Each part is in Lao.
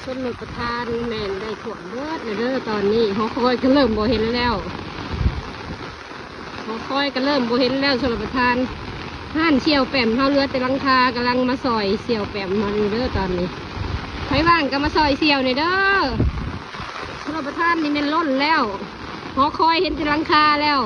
ຊົນລະປະທານແມ່ນໄດ້ຖ້ວມເບິດແລ້ວເດີຕອນນີ້. ຫໍຄອຍກໍເລີ່ມບໍ່ເຫັນແລ້ວ ຫໍຄອຍກໍເລີ່ມບໍ່ເຫັນແລ້ວຊົນລະປະທານ. ຮ້ານສ່ຽວແປມເຮົາເຫຼືອແຕ່ຫຼັງຄາ ກຳລັງມາຊ່ອຍສ່ຽວແປມເຮົາຢູ່ເດີຕອນນີ້. ໃຜວ່າງກໍມາຊ່ອຍສ່ຽວແດ່ເດີ. ຊົນລະປະທານນີ້ແມ່ນລົ້ນແລ້ວ ຫໍຄອຍເຫັນແຕ່ຫຼັງຄາແລ້ວ.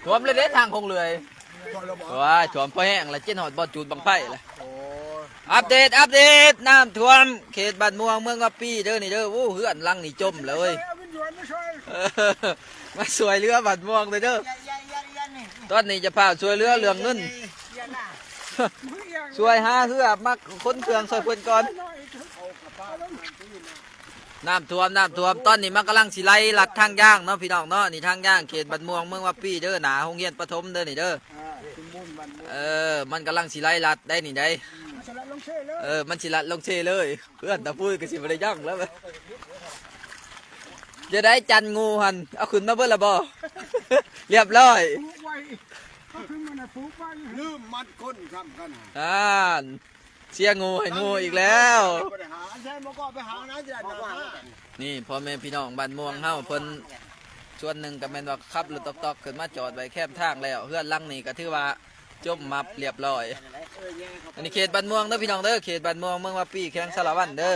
ຖ້ວມແລ້ວເດ້ທາງຄົງເລື່ອຍ. ໂອ້ຍ ຖ້ວມພໍແຮງລະ ເຈັດຮອດບ່ອນຈູດບັ້ງໄຟລະ. ອັບເດດ ອັບເດດ ນ້ຳຖ້ວມເຂດບ້ານມ່ວງ ເມືອງວາປີເດີນີ້ເດີ. ໂອ້ ເຮືອນຫຼັງນີ້ຈົມແລ້ວເວີຍ. ເອີ ມາຊ່ວຍເຫຼືອບ້ານມ່ວງເດີ. ຕອນນີ້ຈະພາຊ່ວຍເຫຼືອເລື່ອງເງິນ ຊ່ວຍຫາເຮືອມາຂົນເຄື່ອງຊ່ອຍເພິ່ນກ່ອນ. ນ້ຳຖ້ວມ ນ້ຳຖ້ວມ ຕອນນີ້ມັນກຳລັງຊິໄຫຼລັດທາງຍ່າງເນາະ ພີ່ນ້ອງເນາະ. ນີ້ທາງຍ່າງເຂດບ້ານມ່ວງ ເມືອງວາປີເດີ ໜ້າໂຮງຮຽນປະຖົມເດີນີ້ເດີ. ເອີ ມັນກຳລັງຊິໄຫຼລັດໄດ໋ນີ້ໄດ໋. ເອີ ມັນຊິລັດລົງເຊເລີຍ. ເພື່ອນຕາປຸ້ຍກໍຊິບໍ່ໄດ້ຍັງແລ້ວ. ຈະໄດ້ຈັນງູຫັ້ນ ເອົາຂຶ້ນມາເບິດລະບໍ່? ລຽບຮ້ອຍ ປູກໄວ້ ເອົາຂຶ້ນມານະ ປູກໄວ້. ລືມມັດຄົນຊ້ຳກັນ. ອ່ານ ເຊຍງູໃຫ້ງູອີກແລ້ວ. ບໍ່ໄດ້ຫາ ອັນໃຊ້ບໍ່ກໍໄປຫານະ ຈະໄດ້ນຳມາ. ນີ້ພໍ່ແມ່ພີ່ນ້ອງບ້ານມ່ວງເຮົາ ເພິ່ນສ່ວນໜຶ່ງກໍແມ່ນວ່າຂັບລົດຕອກໆຂຶ້ນມາຈອດໄວ້ແຄມທາງແລ້ວ. ເຮືອນຫຼັງນີ້ກໍຖືວ່າຈົມມັບລຽບຮ້ອຍ. ອັນນີ້ເຂດບ້ານມ່ວງເດີພີ່ນ້ອງເດີ ເຂດບ້ານມ່ວງ ເມືອງວາປີ ແຂວງສາລະວັນເດີ.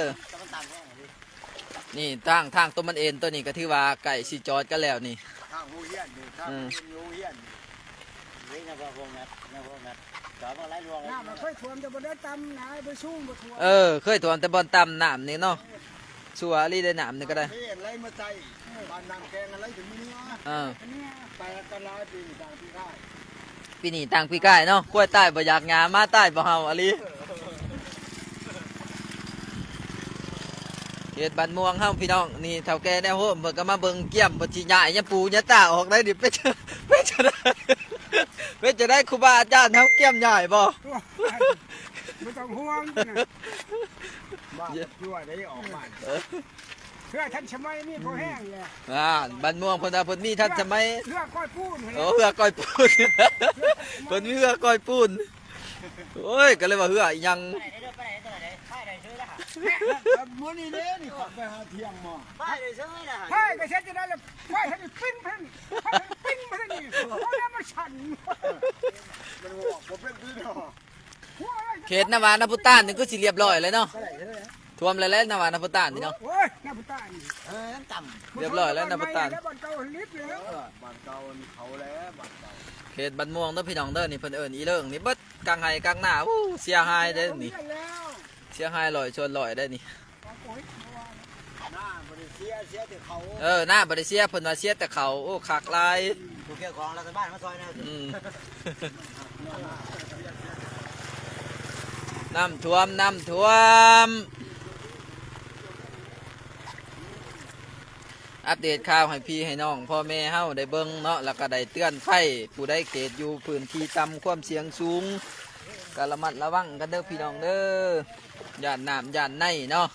ນີ້ທາງ ທາງຕົວມັນເອນຕົວນີ້ກໍຖືວ່າໃກ້ຊິຈອດກັນແລ້ວນີ້. ທາງໂຮງຮຽນນີ້ ທາງ ເອີ ໂຮງຮຽນນີ້. ນີ້ນະ ພວກແມັດ ນະ ພວກແມັດ ຈອດມາຫຼາຍລວງ. ນ້ຳມັນເຄີຍຖ້ວມແຕ່ບໍ່ໄດ້ຕ່ຳນະ ໄປສູງບໍ່ຖ້ວມ. ເອີ ເຄີຍຖ້ວມແຕ່ບ່ອນຕ່ຳນ້ຳນີ້ເນາະ. ຊົ່ວອີ່ຫຼີໄດ໋ ນ້ຳນີ້ກໍໄດ້. ນີ້ໄຫຼມາໃສ່ບ້ານນ້ຳແກງ ໄຫຼຂຶ້ນມາເໜືອ. ເອີ ແປກກັນຫຼາຍປີນີ້ຕ່າງປີກາຍ. ປີນີ້ຕ່າງປີກາຍເນາະ ຄວາຍຕາຍບໍ່ຢາກຫຍ້າ ໝາຕາຍບໍ່ເຫົ່າອີ່ຫຼີ. ເຂດບ້ານມ່ວງເຮົາພີ່ນ້ອງ ນີ້ເຖົ້າແກ່ແນວໂຮມເພິ່ນກໍມາເບິ່ງກຽມ ເພິ່ນຊິຍ້າຍຍາປູຍາຕາອອກໄດ໋ນີ້. ເປັນ ເປັນຈັ່ງໃດ ເປັນຈັ່ງໃດຄູບາອາຈານເຮົາ ກຽມຍ້າຍບໍ່? ບໍ່ຕ້ອງຫ່ວງ ບ້ານຕົວໃດອອກມາ. ເອີ ເຮືອທັນສະໄໝມີພໍແຮງແລ້ວ. ອ່າ ບ້ານມ່ວງເພິ່ນວ່າເພິ່ນມີທັນສະໄໝ. ເຮືອກ້ອຍປູນ. ໂອ້ ເຮືອກ້ອຍປູນ ເພິ່ນມີເຮືອກ້ອຍປູນ. ໂອ້ຍ ກໍເລີຍວ່າເຮືອອີ່ຫຍັງ. ມື້ນີ້ເດ້ນີ້ ຂ້ອຍໄປຫາທ່ຽງມາ ພາຍໄດ້ເຊີຍນະ ພາຍກໍເຮັດຈັ່ງໃດລະ ພາຍທັນປິ່ນພັນ ພາຍທັນປິ່ນພັນນີ້ ໂອ້ຍ ມັນສັ່ນ ມັນອອກບໍ່ເປັນຄືເນາະ. ເຂດນາຫວານາພຸຕານນີ້ຄືຊິລຽບຮ້ອຍແລ້ວເນາະ. ຖ້ວມແລ້ວແຫຼະ ນາຫວານາພຸຕານນີ້ເນາະ. ໂອ້ຍ ນາພຸຕານນີ້ ເອີ ຕ່ຳ ລຽບຮ້ອຍແລ້ວນາພຸຕານ. ເອີ ບ້ານເກົ່ານີ້ເຂົາແລ້ວ ບ້ານເກົ່າ. ເຂດບ້ານມ່ວງເດີພີ່ນ້ອງເດີ ນີ້ເພິ່ນເອີ້ນອີເລີງນີ້ເບິດ ກາງໄຮ່ກາງນາ. ໂອ້ ເສຍຫາຍເດ້ນີ້ ເສຍຫາຍຮ້ອຍສ່ວນຮ້ອຍໄດ໋ນີ້. ນາບໍ່ໄດ້ເສຍ ເສຍແຕ່ເຂົາ. ເອີ ນາບໍ່ໄດ້ເສຍ ເພິ່ນວ່າເສຍແຕ່ເຂົາ. ໂອ້ ຄັກຫຼາຍ. ຜູ້ກ່ຽວຂອງລັດຖະບານມາຊ່ອຍແດ່. ອືມ ນ້ຳຖ້ວມ ນ້ຳຖ້ວມ. ອັບເດດຂ່າວໃຫ້ພີ່ໃຫ້ນ້ອງ ພໍ່ແມ່ເຮົາໄດ້ເບິ່ງເນາະ ແລ້ວກໍໄດ້ເຕືອນໄພ ຜູ້ໃດເຂດຢູ່ພື້ນທີ່ຕ່ຳ ຄວາມສ່ຽງສູງ ກໍລະມັດລະວັງກັນເດີພີ່ນ້ອງເດີ. ຢ້ານນ້ຳຢ້ານໃນເນາະ.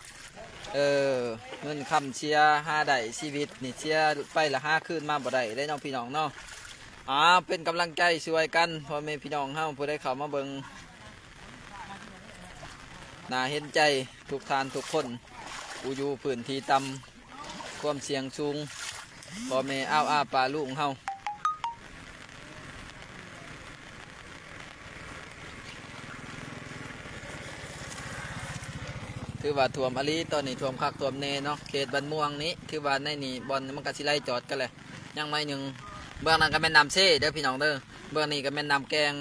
ເອີ ເງິນຄຳເສຍຫາໄດ້ ຊີວິດນີ້ເສຍໄປລະຫາຄືນມາບໍ່ໄດ້ເດ້ເນາະ ພີ່ນ້ອງເນາະ. ອາ ເປັນກຳລັງໃຈຊ່ວຍກັນ ພໍ່ແມ່ພີ່ນ້ອງເຮົາ ຜູ້ໃດເຂົ້າມາເບິ່ງ ໜ້າເຫັນໃຈທຸກທ່ານທຸກຄົນ ຜູ້ຢູ່ພື້ນທີ່ຕ່ຳ ຄວາມສ່ຽງສູງ ພໍ່ແມ່ອາວອາປ້າລຸງເຮົາ. ຖືວ່າຖ້ວມອີ່ຫຼີ ຕອນນີ້ຖ້ວມຄັກຖ້ວມແນ່ເນາະ. ເຂດບ້ານມ່ວງນີ້ ຖືວ່າໃນນີ້ບ່ອນມັນກໍຊິໄຫຼຈອດກັນແຫຼະ ຍັງໜ້ອຍໜຶ່ງ. ເບື້ອງນັ້ນກໍແມ່ນນ້ຳເຊເດີພີ່ນ້ອງເດີ ເບື້ອງນີ້ກໍແມ່ນນ້ຳແກງ.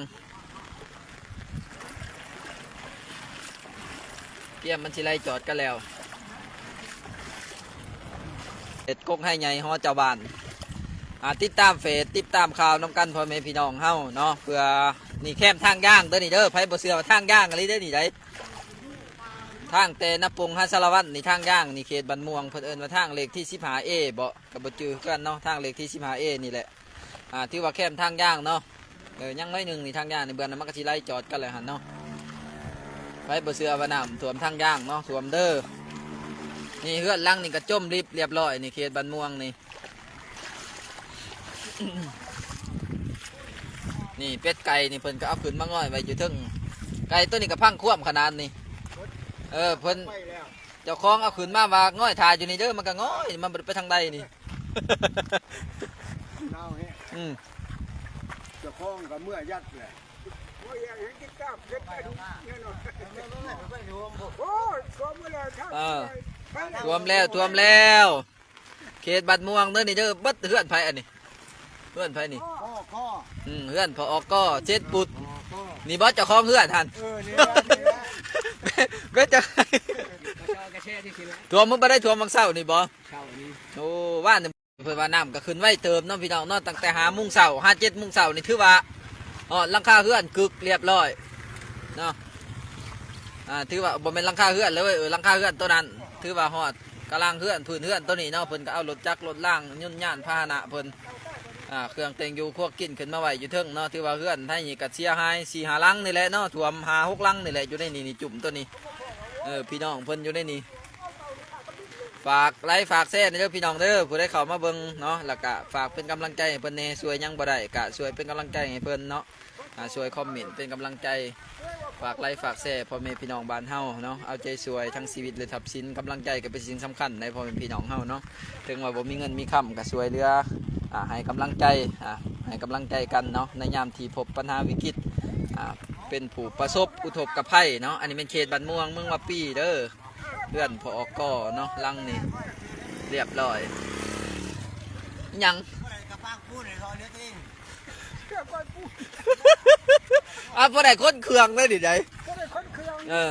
ກຽມມັນຊິໄຫຼຈອດກັນແລ້ວ. ເຂດກົກໄຮ່ໃຫຍ່ຫໍເຈົ້າບ້ານ. ອາ ຕິດຕາມເຟສ ຕິດຕາມຂ່າວນຳກັນ ພໍ່ແມ່ພີ່ນ້ອງເຮົາເນາະ. ເພື່ອ ນີ້ແຄມທາງຍ່າງເດີນີ້ເດີ ໃຜບໍ່ເຊື່ອວ່າທາງຍ່າງອີ່ຫຼີເດີນີ້ໃດ໋. ທາງແຕ່ນາປົງຫາສາລະວັນນີ້ທາງຍ່າງ. ນີ້ເຂດບ້ານມ່ວງ ເພິ່ນເອີ້ນວ່າທາງເລກທີສິບຫ້າເອບໍ ກໍບໍ່ຈື່ຄືກັນເນາະ ທາງເລກທີສິບຫ້າເອນີ້ແຫຼະ. ອາ ຖືວ່າແຄມທາງຍ່າງເນາະ. ເອີ ຍັງໜ້ອຍໜຶ່ງນີ້ ທາງຍ່າງນີ້ ເບື້ອງນັ້ນມັນກໍຊິໄຫຼຈອດກັນແລ້ວຫັ້ນເນາະ. ໃຜບໍ່ເຊື່ອວ່ານ້ຳຖ້ວມທາງຍ່າງເນາະ ຖ້ວມເດີ. ນີ້ເຮືອນຫຼັງນີ້ກໍຈົມລິບລຽບຮ້ອຍ ນີ້ເຂດບ້ານມ່ວງນີ້. ນີ້ເປັດໄກ່ນີ້ ເພິ່ນກໍເອົາຂຶ້ນມາງ່ອຍໄວ້ຢູ່ເທິງ. ໄກ່ໂຕນີ້ກໍພັງຄວາມຂະໜາດນີ້. ເອີ ເພິ່ນ ເຈົ້າຂອງເອົາຂຶ້ນມາວ່າງ່ອຍຖ້າຢູ່ນີ້ເດີ ມັນກໍງ່ອຍ ມັນບໍ່ໄດ້ໄປທາງໃດນີ້. ໜາວແຮງ ອືມ ເຈົ້າຂອງກໍເມືອຍັດແຫຼະ. ໂອ້ຍ ຖ້ວມແລ້ວ ຖ້ວມແລ້ວ ເຂດບ້ານມ່ວງເດີນີ້ເດີ. ເບິດເຮືອນໃຜອັນນີ້? ເຮືອນໃຜນີ້? ອອກກໍ ອືມ ເຮືອນພໍ່ອອກກໍ ເຈັດປຸດ. ອອກກໍ ນີ້ບໍ່ເຈົ້າຂອງເຮືອນຫັ້ນ? ເອີ ນີ້ແຫຼະ ນີ້ແຫຼະ. ເບິດຈັກ ຖ້ວມມື້ບໍ່ໄດ້ ຖ້ວມວັນເສົານີ້ບໍ່? ເຊົ້ານີ້ ໂອ້ ວານນີ້ ເພິ່ນວ່ານ້ຳກໍຂຶ້ນໄວເຕີບເນາະ ພີ່ນ້ອງເນາະ. ຕັ້ງແຕ່ຫ້າໂມງເຊົ້າຫາເຈັດໂມງເຊົ້ານີ້ ຖືວ່າຮອດຫຼັງຄາເຮືອນກຶກລຽບຮ້ອຍເນາະ. ອ່າ ຖືວ່າບໍ່ແມ່ນຫຼັງຄາເຮືອນເລີຍ ເອີ ຫຼັງຄາເຮືອນໂຕນັ້ນ ຖືວ່າຮອດກະລາງເຮືອນ ພື້ນເຮືອນໂຕນີ້ເນາະ. ເພິ່ນກໍເອົາລົດຈັກລົດລາງ ຍົນຍານພາຫະນະເພິ່ນ ອ່າ ເຄື່ອງແຕ່ງຢູ່ຄົວກິນຂຶ້ນມາໄວ້ຢູ່ເທິງເນາະ. ຖືວ່າເຮືອນໃນນີ້ກໍເສຍຫາຍສີ່ຫ້າຫຼັງນີ້ແຫຼະເນາະ ຖ້ວມຫ້າຫົກຫຼັງນີ້ແຫຼະ ຢູ່ໃນນີ້ ນີ້ຈຸ້ມໂຕນີ້ ເອີ ພີ່ນ້ອງເພິ່ນຢູ່ໃນນີ້. ຝາກໄລຄ໌ຝາກແຊແດ່ເດີພີ່ນ້ອງເດີ ຜູ້ໃດເຂົ້າມາເບິ່ງເນາະ ແລ້ວກະຝາກເປັນກຳລັງໃຈໃຫ້ເພິ່ນແດ່. ຊ່ວຍຫຍັງບໍ່ໄດ້ກະຊ່ວຍເປັນກຳລັງໃຈໃຫ້ເພິ່ນເນາະ ອ່າ ຊ່ວຍຄອມເມັນເປັນກຳລັງໃຈ ຝາກໄລຄ໌ຝາກແຊ ພໍ່ແມ່ພີ່ນ້ອງບ້ານເຮົາເນາະ. ເອົາໃຈຊ່ວຍທັງຊີວິດ ຫຼື ຊັບສິນ ກຳລັງໃຈກໍເປັນສິ່ງສຳຄັນໃນພໍ່ແມ່ພີ່ນ້ອງເຮົາເນາະ. ເຖິງວ່າບໍ່ມີເງິນມີຄຳກໍຊ່ວຍເຫຼືອ ອ່າ ໃຫ້ກຳລັງໃຈ ອ່າ ໃຫ້ກຳລັງໃຈກັນເນາະ ໃນຍາມທີ່ພົບບັນຫາວິກິດ ອ່າ ເປັນຜູ້ປະສົບອຸທົກກະໄພເນາະ. ອັນນີ້ແມ່ນເຂດບ້ານມ່ວງ ເມືອງວາປີເດີ. ເຮືອນພໍ່ອອກກໍເນາະ ຫຼັງນີ້ລຽບຮ້ອຍ. ຫຍັງ? ອ່າ ບໍ່ໄດ້ຂົນເຄື່ອງເລີຍນີ້ໃດ. ບໍ່ໄດ້ຂົນເຄື່ອງ ເອີ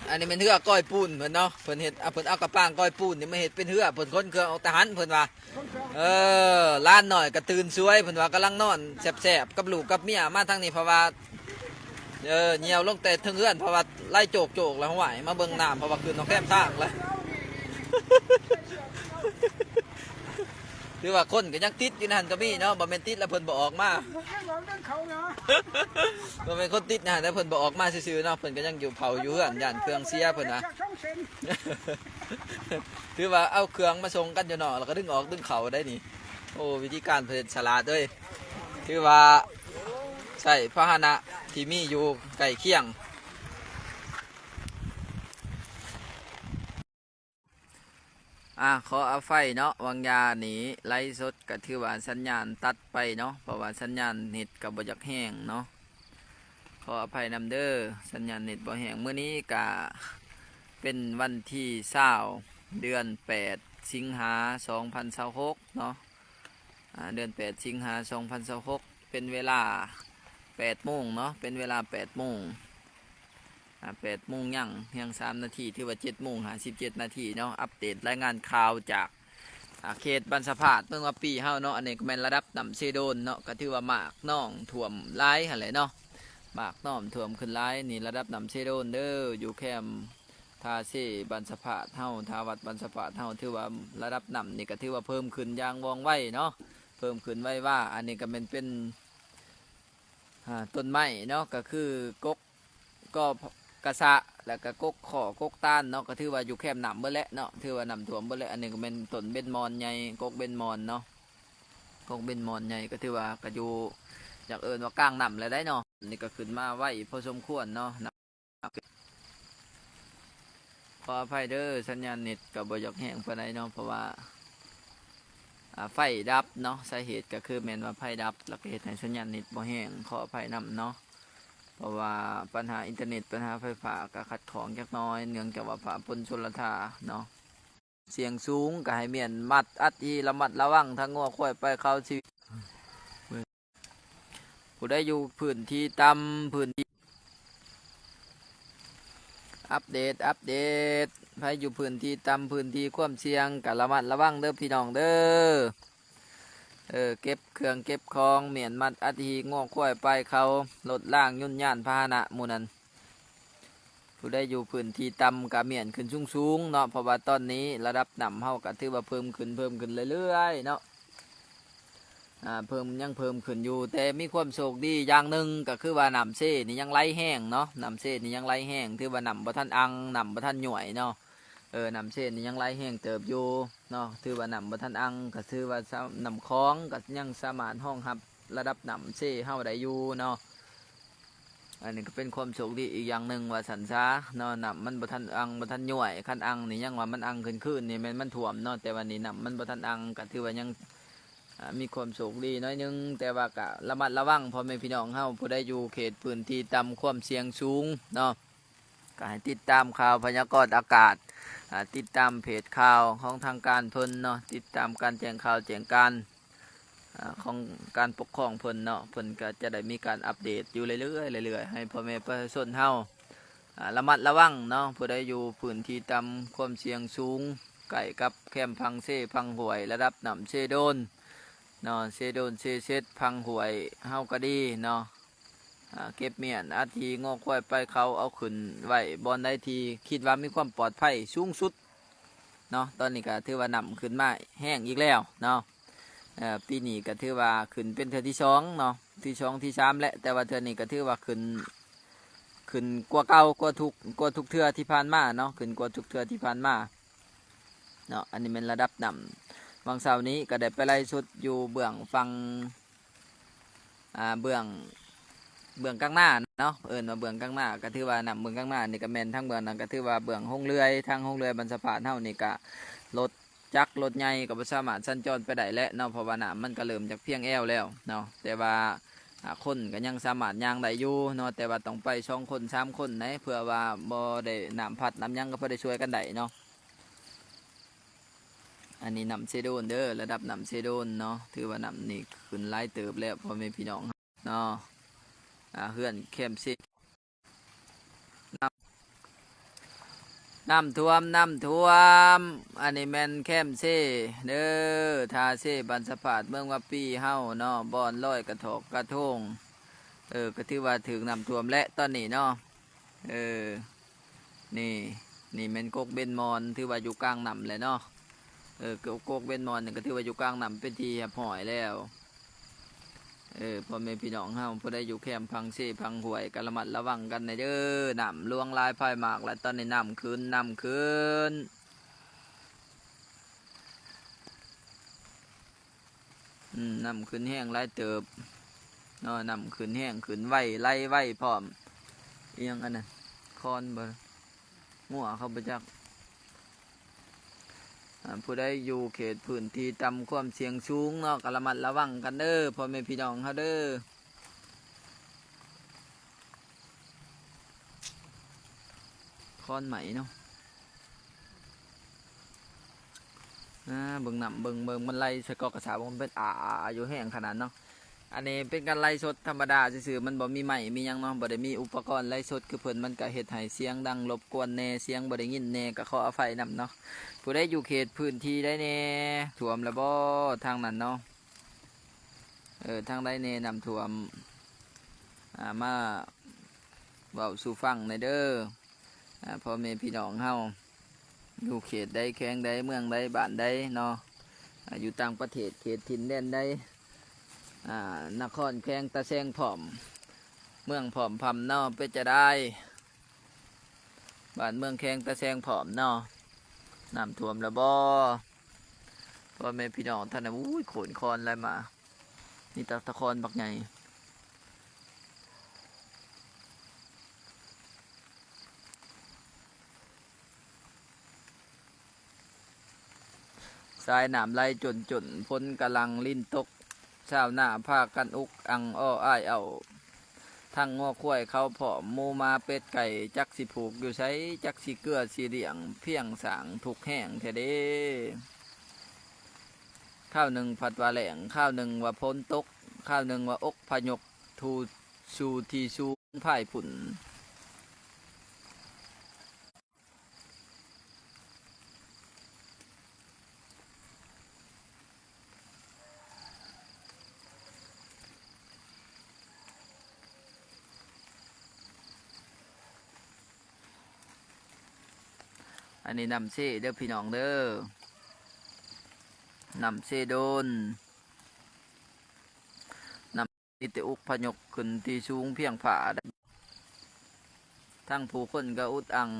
ອັນນີ້ແມ່ນເຮືອກ້ອຍປູນເພິ່ນເນາະ ເພິ່ນເຮັດ ອ່າ ເພິ່ນເອົາກະປາງກ້ອຍປູນນີ້ມາເຮັດເປັນເຮືອ ເພິ່ນຂົນເຄື່ອງອອກແຕ່ຫັ້ນເພິ່ນວ່າ. ເອີ ຫຼານນ້ອຍກໍຕື່ນສວຍ ເພິ່ນວ່າກຳລັງນອນແຊບໆກັບລູກກັບເມຍ ມາທາງນີ້ ເພາະວ່າ ເອີ ຍ່ຽວລົງແຕ່ເທິງເຮືອນ ເພາະວ່າໄຫຼໂຈກໆແລ້ວ. ຫ້ວຍ ມາເບິ່ງນ້ຳ ເພາະວ່າຂຶ້ນຮອດແຄມທາງແລ້ວ. ຖືວ່າຄົນກໍຍັງຕິດຢູ່ໃນຫັ້ນກໍມີເນາະ ບໍ່ແມ່ນຕິດແລ້ວເພິ່ນບໍ່ອອກມາ ບໍ່ແມ່ນຄົນຕິດໃນຫັ້ນແລ້ວເພິ່ນບໍ່ອອກມາຊື່ໆເນາະ. ເພິ່ນກໍຍັງຢູ່ເຝົ້າຢູ່ເຮືອນ ຢ້ານເຄື່ອງເສຍເພິ່ນວ່າ. ຖືວ່າເອົາເຄື່ອງມາສົ່ງກັນຢູ່ນອກ ແລ້ວກໍດຶງອອກດຶງເຂົ້າໄດ້ນີ້. ໂອ້ ວິທີການເພິ່ນສະຫຼາດເອີຍ ຖືວ່າໃຊ້ພາຫະນະທີ່ມີຢູ່ໃກ້ຄຽງ. ອ່າ ຂໍອະໄພເນາະ ຫວ່າງຢານີ້ໄລຟ໌ສົດກໍຖືວ່າສັນຍານຕັດໄປເນາະ ເພາະວ່າສັນຍານເນັດກໍບໍ່ຢາກແຮງເນາະ. ຂໍອະໄພນຳເດີ ສັນຍານເນັດບໍ່ແຮງ. ມື້ນີ້ກະເປັນວັນທີຊາວ ເດືອນແປດ ສິງຫາ ສອງພັນຊາວຫົກເນາະ. ອ່າ ເດືອນແປດ ສິງຫາ ສອງພັນຊາວຫົກ ເປັນເວລາແປດໂມງເນາະ ເປັນເວລາແປດໂມງ ອ່າ ແປດໂມງຍັງ ຍັງສາມນາທີ ຖືວ່າເຈັດໂມງຫ້າສິບເຈັດນາທີເນາະ. ອັບເດດລາຍງານຂ່າວຈາກ ອ່າ ເຂດບັນສະພາດ ເມືອງວາປີເຮົາເນາະ. ອັນນີ້ກໍແມ່ນລະດັບນ້ຳເຊໂດນເນາະ ກໍຖືວ່າໝາກໜອງຖ້ວມຫຼາຍຫັ້ນແຫຼະເນາະ ໝາກໜອງຖ້ວມຂຶ້ນຫຼາຍ. ນີ້ລະດັບນ້ຳເຊໂດນເດີ ຢູ່ແຄມທ່າເຊບັນສະພາດເຮົາ ທ່າວັດບັນສະພາດເຮົາ ຖືວ່າລະດັບນ້ຳນີ້ກໍຖືວ່າເພີ່ມຂຶ້ນຢ່າງວ່ອງໄວເນາະ ເພີ່ມຂຶ້ນໄວວາ. ອັນນີ້ກໍແມ່ນເປັນ ອ່າ ຕົ້ນໄມ້ເນາະ ກໍຄືກົກ ກໍກະສະ ແລ້ວກໍກົກຂໍ ກົກຕານເນາະ ກໍຖືວ່າຢູ່ແຄມນ້ຳເບິດແຫຼະເນາະ ຖືວ່ານ້ຳຖ້ວມເບິດແຫຼະ. ອັນນີ້ກໍແມ່ນຕົ້ນເບັນມອນໃຫຍ່ ກົກເບັນມອນເນາະ ກົກເບັນມອນໃຫຍ່ ກໍຖືວ່າກໍຢູ່ ຢາກເອີ້ນວ່າກາງນ້ຳແຫຼະໄດ໋ເນາະ. ອັນນີ້ກໍຂຶ້ນມາໄວພໍສົມຄວນເນາະ. ຂໍອະໄພເດີ ສັນຍານເນັດກໍບໍ່ຢາກແຮງປານໃດເນາະ ເພາະວ່າ ອ່າ ໄຟດັບເນາະ. ສາເຫດກໍຄືແມ່ນວ່າໄຟດັບ ແລ້ວກໍເຮັດໃຫ້ສັນຍານເນັດບໍ່ແຮງ ຂໍອະໄພນຳເນາະ ເພາະວ່າບັນຫາອິນເຕີເນັດ ບັນຫາໄຟຟ້າກໍຂັດຂ້ອງຈັກໜ້ອຍ ເນື່ອງຈາກວ່າຟ້າຝົນຊົນລະທາເນາະ. ສ່ຽງສູງກໍໃຫ້ມ້ຽນມັດອັດຮີ ລະມັດລະວັງທັງງົວຄວາຍໄປເຂົ້າຊີວິດ. ຜູ້ໃດຢູ່ພື້ນທີ່ຕ່ຳ ພື້ນທີ່ ອັບເດດ ອັບເດດ ໃຜຢູ່ພື້ນທີ່ຕ່ຳ ພື້ນທີ່ຄວາມສ່ຽງກໍລະມັດລະວັງເດີພີ່ນ້ອງເດີ. ເອີ ເກັບເຄື່ອງເກັບຂອງ ມ້ຽນມັດອັດຮີ ງົວຄວາຍປາຍເຂົ້າ ລົດລາງຍົນຍານພາຫະນະໝູ່ນັ້ນ. ຜູ້ໃດຢູ່ພື້ນທີ່ຕ່ຳກໍມ້ຽນຂຶ້ນສູງໆເນາະ ເພາະວ່າຕອນນີ້ລະດັບນ້ຳເຮົາກໍຖືວ່າເພີ່ມຂຶ້ນ ເພີ່ມຂຶ້ນເລື້ອຍໆເນາະ. ອ່າ ເພີ່ມ ຍັງເພີ່ມຂຶ້ນຢູ່ ແຕ່ມີຄວາມໂຊກດີຢ່າງໜຶ່ງ ກໍຄືວ່ານ້ຳເຊນີ້ຍັງໄຫຼແຮງເນາະ, ນ້ຳເຊນີ້ຍັງໄຫຼແຮງ ຖືວ່ານ້ຳບໍ່ທັນອັ່ງ ນ້ຳບໍ່ທັນຍ້ວຍເນາະ. ເອີ ນ້ຳເຊນີ້ຍັງໄຫຼແຮງເຕີບຢູ່ເນາະ, ຖືວ່ານ້ຳບໍ່ທັນອັ່ງ ກໍຖືວ່າສາ ນ້ຳຂອງກໍຍັງສາມາດຮອງຮັບລະດັບນ້ຳເຊເຮົາໄດ້ຢູ່ເນາະ. ອັນນີ້ກໍເປັນຄວາມໂຊກດີອີກຢ່າງໜຶ່ງວ່າຊັ້ນຊະເນາະ, ນ້ຳມັນບໍ່ທັນອັ່ງ ບໍ່ທັນຍ້ວຍ, ຄັນອັ່ງນີ້ຍັງວ່າມັນອັ່ງຄືນໆ ນີ້ແມ່ນມັນຖ້ວມເນາະ, ແຕ່ວ່ານີ້ນ້ຳມັນບໍ່ທັນອັ່ງ ກໍຖືວ່າຍັງ ອ່າ ມີຄວາມໂຊກດີໜ້ອຍໜຶ່ງ, ແຕ່ວ່າກະລະມັດລະວັງພໍ່ແມ່ພີ່ນ້ອງເຮົາ ຜູ້ໃດຢູ່ເຂດພື້ນທີ່ຕ່ຳຄວາມສ່ຽງສູງເນາະ, ກະໃຫ້ຕິດຕາມຂ່າວພະຍາກອນອາກາດ, ອ່າ ຕິດຕາມເພຈຂ່າວຂອງທາງການເພິ່ນເນາະ, ຕິດຕາມການແຈ້ງຂ່າວແຈ້ງການ ອ່າ ຂອງການປົກຄອງເພິ່ນເນາະ, ເພິ່ນກະຈະໄດ້ມີການອັບເດດຢູ່ເລື້ອຍໆ ເລື້ອຍໆ ໃຫ້ພໍ່ແມ່ປະຊາຊົນເຮົາ ອ່າ ລະມັດລະວັງເນາະ, ຜູ້ໃດຢູ່ພື້ນທີ່ຕ່ຳຄວາມສ່ຽງສູງ ໃກ້ກັບແຄມຝັ່ງເຊຝັ່ງຫ້ວຍ ລະດັບນ້ຳເຊໂດນເນາະ, ເຊໂດນ ເຊເຊັດ ຝັ່ງຫ້ວຍເຮົາກໍດີເນາະ, ອ່າ ເກັບມ້ຽນ ອາທິ ງົວຄວາຍ ໄປເຂົາ ເອົາຂຶ້ນໄວ້ບ່ອນໃດທີ່ຄິດວ່າມີຄວາມປອດໄພສູງສຸດເນາະ. ຕອນນີ້ກໍຖືວ່ານ້ຳຂຶ້ນມາແຮງອີກແລ້ວເນາະ, ເອີ ປີນີ້ກໍຖືວ່າຂຶ້ນເປັນເທື່ອທີສອງເນາະ, ທີສອງ ທີສາມແຫຼະ, ແຕ່ວ່າເທື່ອນີ້ກໍຖືວ່າຂຶ້ນ ຂຶ້ນກວ່າເກົ່າ ກວ່າທຸກ ກວ່າທຸກເທື່ອທີ່ຜ່ານມາເນາະ, ຂຶ້ນກວ່າທຸກເທື່ອທີ່ຜ່ານມາເນາະ. ອັນນີ້ແມ່ນລະດັບນ້ຳ ຫວ່າງເຊົ້ານີ້ກໍໄດ້ໄປໄລຟ໌ສົດຢູ່ເບື້ອງຝັ່ງ ອ່າ ເບື້ອງ ເບື້ອງກາງນາເນາະ, ເອີ້ນວ່າເບື້ອງກາງນາ ກໍຖືວ່ານ້ຳເບື້ອງກາງນານີ້ກໍແມ່ນ ທາງເບື້ອງນັ້ນກໍຖືວ່າເບື້ອງໂຮງເລື່ອຍ, ທາງໂຮງເລື່ອຍບັນສະພາດເຮົານີ້ກໍ ລົດຈັກລົດໃຫຍ່ກໍບໍ່ສາມາດສັນຈອນໄປໄດ້ແຫຼະເນາະ, ເພາະວ່ານ້ຳມັນກໍເລີ່ມຈາກພຽງແອວແລ້ວເນາະ, ແຕ່ວ່າ ອ່າ ຄົນກໍຍັງສາມາດຍ່າງໄດ້ຢູ່ເນາະ, ແຕ່ວ່າຕ້ອງໄປສອງຄົນສາມຄົນໃດ໋, ເພື່ອວ່າບໍ່ໄດ້ນ້ຳພັດນ້ຳຫຍັງກໍພໍໄດ້ຊ່ວຍກັນໄດ້ເນາະ. ອັນນີ້ນ້ຳເຊໂດນເດີ, ລະດັບນ້ຳເຊໂດນເນາະ, ຖືວ່ານ້ຳນີ້ຂຶ້ນຫຼາຍເຕີບແລ້ວ ພໍ່ແມ່ພີ່ນ້ອງເນາະ. ອ່າ ເຮືອນແຄມເຊ ນ້ຳ ນ້ຳຖ້ວມ ນ້ຳຖ້ວມ. ອັນນີ້ແມ່ນແຄມເຊເດີ, ທ່າເຊ ບ້ານສະພາດ ເມືອງວາປີເຮົາເນາະ, ບ່ອນລອຍກະຖອກກະທົງ. ເອີ ກໍຖືວ່າຖືກນ້ຳຖ້ວມແຫຼະຕອນນີ້ເນາະ. ເອີ ນີ້ ນີ້ແມ່ນກົກເບັນມອນ, ຖືວ່າຢູ່ກາງນ້ຳແຫຼະເນາະ. ເອີ ກົກ ກົກເບັນມອນນີ້ກໍຖືວ່າຢູ່ກາງນ້ຳເປັນທີ່ຮຽບຮ້ອຍແລ້ວ. ເອີ ພໍ່ແມ່ພີ່ນ້ອງເຮົາ ຜູ້ໃດຢູ່ແຄມຝັ່ງເຊຝັ່ງຫ້ວຍ ກໍລະມັດລະວັງກັນແດ່ເດີ. ນ້ຳຫຼວງຫຼາຍພາຍມາກແລ້ວ, ຕອນນີ້ນ້ຳຂຶ້ນ ນ້ຳຂຶ້ນ. ອືມ ນ້ຳຂຶ້ນແຮງຫຼາຍເຕີບເນາະ, ນ້ຳຂຶ້ນແຮງ ຂຶ້ນໄວ ໄຫຼໄວພ້ອມ. ອີ່ຫຍັງອັນນັ້ນ ຄອນບໍ່? ງົວເຂົາບໍ່ຈັກ. ອ່າ ຜູ້ໃດຢູ່ເຂດພື້ນທີ່ຕ່ຳຄວາມສ່ຽງສູງເນາະ ກໍລະມັດລະວັງກັນເດີ ພໍ່ແມ່ພີ່ນ້ອງເຮົາເດີ. ຄອນໄໝເນາະ. ອ່າ ເບິ່ງນ້ຳ ເບິ່ງ ເບິ່ງມັນໄຫຼໃສ່ກອກກະສາ ມັນເປັນອາໆຢູ່ແຮງຂະໜາດເນາະ. ອັນນີ້ເປັນການໄລຟ໌ສົດທຳມະດາຊື່ໆ ມັນບໍ່ມີໄມຄ໌ມີຫຍັງເນາະ, ບໍ່ໄດ້ມີອຸປະກອນໄລຟ໌ສົດຄືເພິ່ນ, ມັນກະເຮັດໃຫ້ສຽງດັງລົບກວນແດ່ ສຽງບໍ່ໄດ້ຍິນແດ່ ກະຂໍອະໄພນຳເນາະ. ຜູ້ໃດຢູ່ເຂດພື້ນທີ່ໃດແດ່ ຖ້ວມແລ້ວບໍ່ທາງນັ້ນເນາະ? ເອີ ທາງໃດແດ່ນ້ຳຖ້ວມ? ອ່າ ມາເວົ້າສູ່ຟັງແດ່ເດີ ອ່າ ພໍ່ແມ່ພີ່ນ້ອງເຮົາ ຢູ່ເຂດໃດ ແຂວງໃດ ເມືອງໃດ ບ້ານໃດເນາະ, ອ່າ ຢູ່ຕ່າງປະເທດ ເຂດຖິ່ນແດນໃດ ອ່າ ນະຄອນແຂວງຕາແສງພ້ອມ ເມືອງພ້ອມພຳເນາະ, ເປັນຈະໃດ ບ້ານເມືອງແຂວງຕາແສງພ້ອມເນາະ? ນ້ຳຖ້ວມແລ້ວບໍ່ ພໍ່ແມ່ພີ່ນ້ອງ? ທ່ານນະ ໂອ້ຍ ໂຂນຄອນໄຫຼມາ ມີແຕ່ຕະຄອນບັກໃຫຍ່. ສາຍນ້ຳໄຫຼຈົນໆ ຝົນກຳລັງລິນຕົກ, ຊາວນາພາກັນອຸກອັ່ງອ້ອອ້າຍເອົ້າ, ທັງງົວຄວາຍເຂົາພ້ອມ, ໝູໝາເປັດໄກ່ ຈັກຊິຜູກຢູ່ໃສ, ຈັກຊິເກືອຊິລ້ຽງ, ພຽງສ້າງທຸກແຮງແທ້ເດ. ຄາວໜຶ່ງພັດວ່າແລ້ງ, ຄາວໜຶ່ງວ່າຝົນຕົກ, ຄາວໜຶ່ງວ່າອົບພະຍົບ ສູ່ ສູ່ທີ່ສູງພາຍພຸ້ນ. ອັນນີ້ນ້ຳເຊເດີພີ່ນ້ອງເດີ, ນ້ຳເຊໂດນ. ທີ່ໄດ້ອົບພະຍົບຂຶ້ນທີ່ສູງພຽງພ້າໄດ້. ທັງຜູ້ຄົນກໍອຸດອັ່ງ